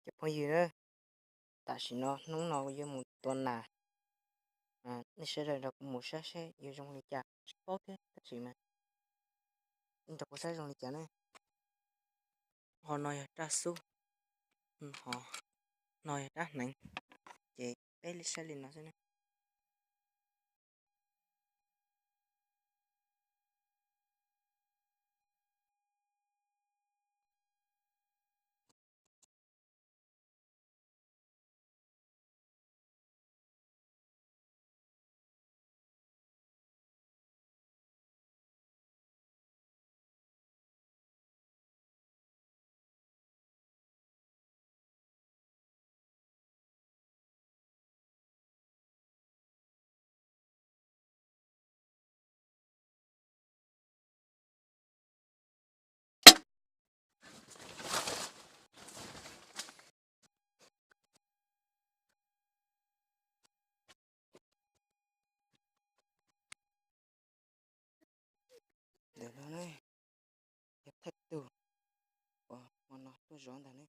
Cov phooj ywg na, tam sim no hnub no kuv yuav mus tua nas, nej sawv daws nrog kuv mus saib seb yuav zoo li cas, tsis paub thiab tab sis mas nrog kuv saib zoo li cas ne. Ho no yog rab xub, ho no yog rab hneev, ces peb li saib li no xwb ne. Ntawm no ne, yog thawj tug uas hmo no tuaj zov ntag ne.